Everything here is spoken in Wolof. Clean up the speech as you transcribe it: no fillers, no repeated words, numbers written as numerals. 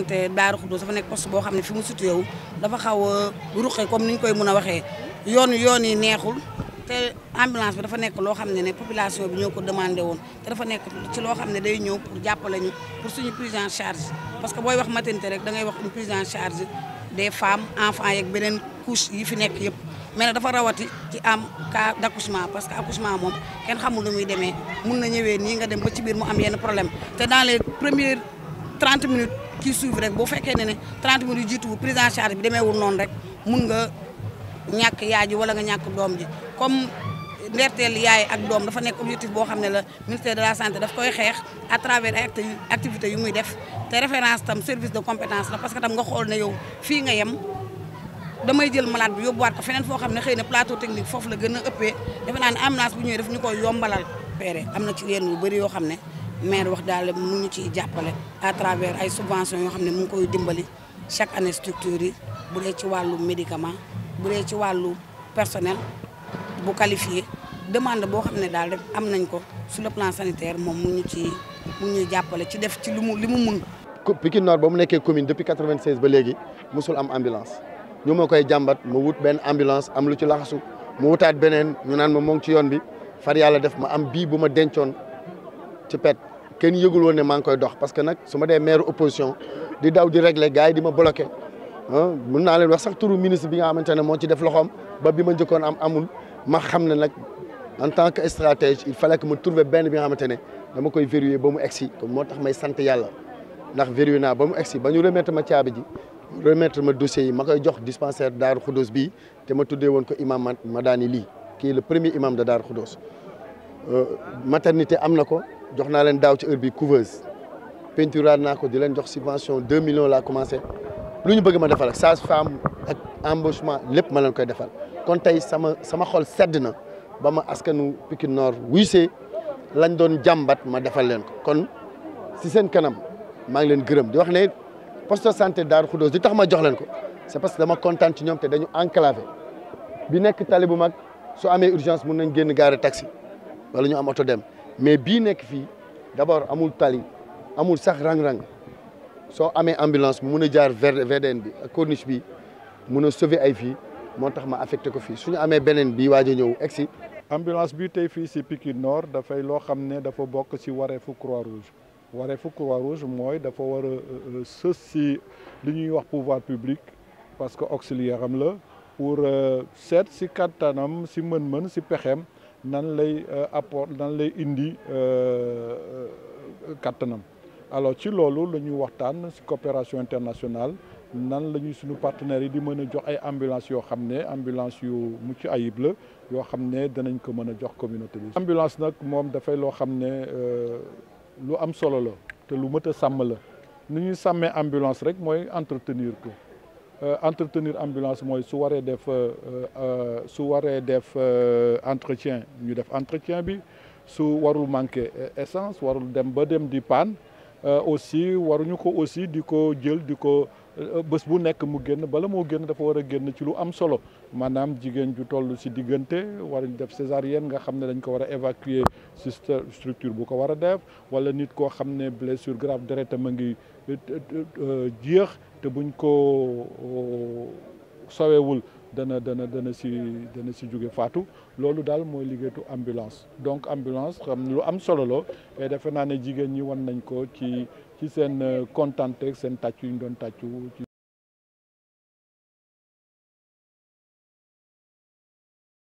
santé Darou Khoudoss dafa nekk poste boo xam ne fi mu situé wu dafa xaw a ruqe comme ni ñu koy mën a waxee yoon yi neexul te ambulance bi dafa nekk loo xam ne population bi ñoo ko demandé woon te dafa nekk ci loo xam ne day ñëw pour jàppale ñu pour suñu prise en charge parce que booy wax maternité rek da ngay wax une prise en charge des femmes enfants yeeg beneen couche yi fi nekk yëpp mais nag dafa rawati ci am cas d' accouchement parce que accouchement moom kenn xamul nu muy demee mun na ñëwee nii nga dem ba ci biir mu am yenn problème te dans les premières 30 minutes qui suivent rek boo fekkee ne 30 minutes yu jiitu prise en charge bi demeewul noonu rek mun nga ñàkk yaay ji wala nga ñàkk doom ji comme ndeerteel yaay ak doom dafa nekk objectif boo xam ne la ministère de la santé daf koy xeex à travers ay activités yu muy def te référence tam service de compétence la parce que tam nga xool ne yow fii nga yem damay jël malade bi yóbbuwaat ko feneen foo xam ne xëy na plateau technique foofu la gën a ëppee defe naa ne ambulance bu ñëwee daf ñu koy yombalal péré am na ci yenn yu bëri yoo xam ne maire wax daal mu ñu ciy jàppale à travers ay subventions yoo xam ne mu ngi koy dimbali chaque année structure yi bu dee ci wàllu médicament bu dee ci wàllu personnel bu qualifié demande boo xam ne daal rek am nañ ko sur le plan sanitaire moom mu ñuy jàppale ci def ci li mu mun. Pikine Nord ba mu nekkee commune depuis 96 ba léegi musul am ambulance ñu ma koy jàmbat ma wut benn ambulance am lu ci laxasu mu wutaat beneen ñu naan ma moo ngi ci yoon bi far yàlla def ma am bii bu ma dencoon ci pet kenn yëgul woon ne maa ngi koy dox parce que nag su ma dee maire opposition di daw di régler gars yi di ma bloqué mun naa leen wax sax turu ministre bi nga xamante ne moo ci def loxoom ba bi ma njëkkoon amul ma xam ne nag en tant que stratège il fallait que ma trouver benn bi nga xamante ne dama koy verrouiller ba mu egsi comme moo tax may sant yàlla ndax verrouillé naa ba mu egsi ba ñu remettre ma caabi ji remettre ma dossier yi ma koy jox dispensaire Darou Khoudoss bii te ma tuddee woon ko imam Madani lii kii le premier imam de Darou Khoudoss maternité am na ko jox naa leen daaw ci heure bi couveuse peinture naa ko di leen jox subvention 2 millions laa commencé lu ñu bëgg ma defal ak sage-femme ak embauchement lépp ma leen koy defal kon tey sama xol sedd na ba ma askanu Pikine Nord wuysee lañ doon jàmbat ma defal leen ko kon si seen kanam maa ngi leen gërëm di wax ne poste de santé Darou Khoudoss di tax ma jox leen ko c'est parce que dama kontaan ci ñoom te dañu enclavé bi nekk tali bu mag su amee urgence mun nañ génn gaare taxi wala ñu am oto dem mais bii nekk fii d'abord amul tali amul sax rang-rang soo amee ambulance mu mun a jaar VDN bi ak corniche bi mun a sauver ay vies moo tax ma affecté ko fii suñu amee beneen bii waaj a ñëw egsi ambulance bi tey fii si Pikine Nord dafay loo xam ne dafa bokk si wareefu Croix-Rouge wareefu Croix-Rouge mooy dafa war a sës si li ñuy wax pouvoir public parce que auxiliaire am la pour seet si kattanam si mën-mën si pexeem nan lay indi kattanam alors ci loolu la ñuy waxtaan si coopération internationale nan la ñuy suñu partenaires yi di mën a jox ay ambulance yoo xam ne ambulance yu mucc ayib la yoo xam ne danañ ko mën a jox communauté bi. ambulance nag moom dafay loo xam ne lu am solo la te lu mët a sàmm la ni ñuy sàmmee ambulance rek mooy entretenir ko entretenir ambulance mooy su waree def entretien ñu def entretien bi su warul manquer essence warul dem di panne aussi waruñu ko aussi di ko jël di ko bés bu nekk mu génn bala moo génn dafa war a génn ci lu am solo maanaam jigéen ju toll si diggante waruñ def césarienne nga xam ne dañ ko war a évacuer si structure bu ko war a def wala nit koo xam ne blessure grave deretam a ngi jeex te buñ ko sowewul dana si jóge faatu loolu daal mooy liggéeyatu ambulance donc ambulance xam lu am solo la et defe naa ne jigéen ñi wan nañ ko ci seen kontaan ak seen tàccu yu ñu doon tàccu